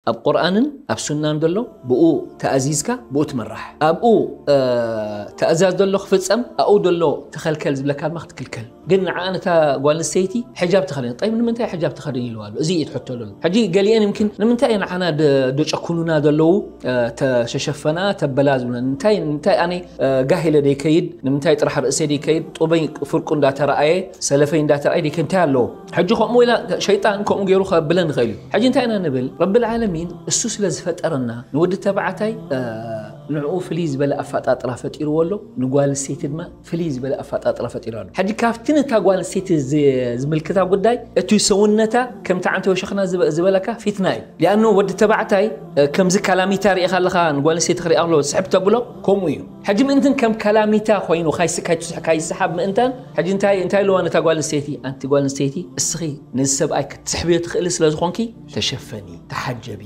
ኣብ ቁርኣንን ኣብ ሱናን ዘሎ ብኡ ተኣዚዝካ ብኡ ትምራሕ። ኣብኡ ተእዛዝ ዘሎ ክፍጸም ኣብኡ ዘሎ ተኸልከል ዝብለካ ድማ ክትክልከል። ግን ንዓ ነታ ጓል ኣንስተይቲ ሕጃብ ተኸደን ጠይብ ንምንታይ ሕጃብ ተኸደን ኢልዋ ኣሎ? እዚ እዩ ትሕቶ ዘሎ። ሕጂ ገሊአን ይምኪን ንምንታይ ንዓና ደጨኩኑና ዘለዉ ተሸሸፈና ተበላ ዝብለን እንታይ እንታይ ኣነ ጋህ ኢለ ደይከይድ ንምንታይ ጥራሕ ርእሰይ ደይከይድ ጡበይ ፍርቁ እንዳተረኣየ ሰለፈይ እንዳተረኣየ ደይከ እንታይ ኣለዎ? ሕጂ ከምኡ ኢላ ሸይጣን ከምኡ ገይሩ ከብለን ይኽእል እዩ። ሕጂ እንታይ ኢና ንብል? ረብል ዓለሚን እሱ ስለ ዝፈጠረና ንወዲ ተባዕታይ ንዕኡ ፍልይ ዝበለ ኣፈጣጥራ ፈጢርዎ ኣሎ፣ ንጓል ኣንስተይቲ ድማ ፍልይ ዝበለ ኣፈጣጥራ ፈጢሩ ኣሎ። ሕጂ ካብቲ ነታ ጓል ኣንስተይቲ ዝምልክታ ጉዳይ እቲ ሰውነታ ከምቲ ዓንተ ወሸኽና ዝበለካ ፊትና እዩ። ሊኣኖ ወዲ ተባዕታይ ከምዚ ካላሚታ ርኢኻ ኣለኻ ንጓል ኣንስተይቲ ክሪኣ ከሎ ስሕብ ተብሎ ከምኡ እዩ። ሕጂ ምእንትን ከም ካላሚታ ኮይኑ ካይስሓብ ምእንታን ሕጂ እንታይ ኣለዋ ነታ ጓል ኣንስተይቲ ኣንቲ ጓል ኣንስተይቲ እስኺ ነዚ ሰብኣይ ክትስሕብዮ ትኽእሊ ስለ ዝኾንኪ ተሸፈኒ ተሓጀቢ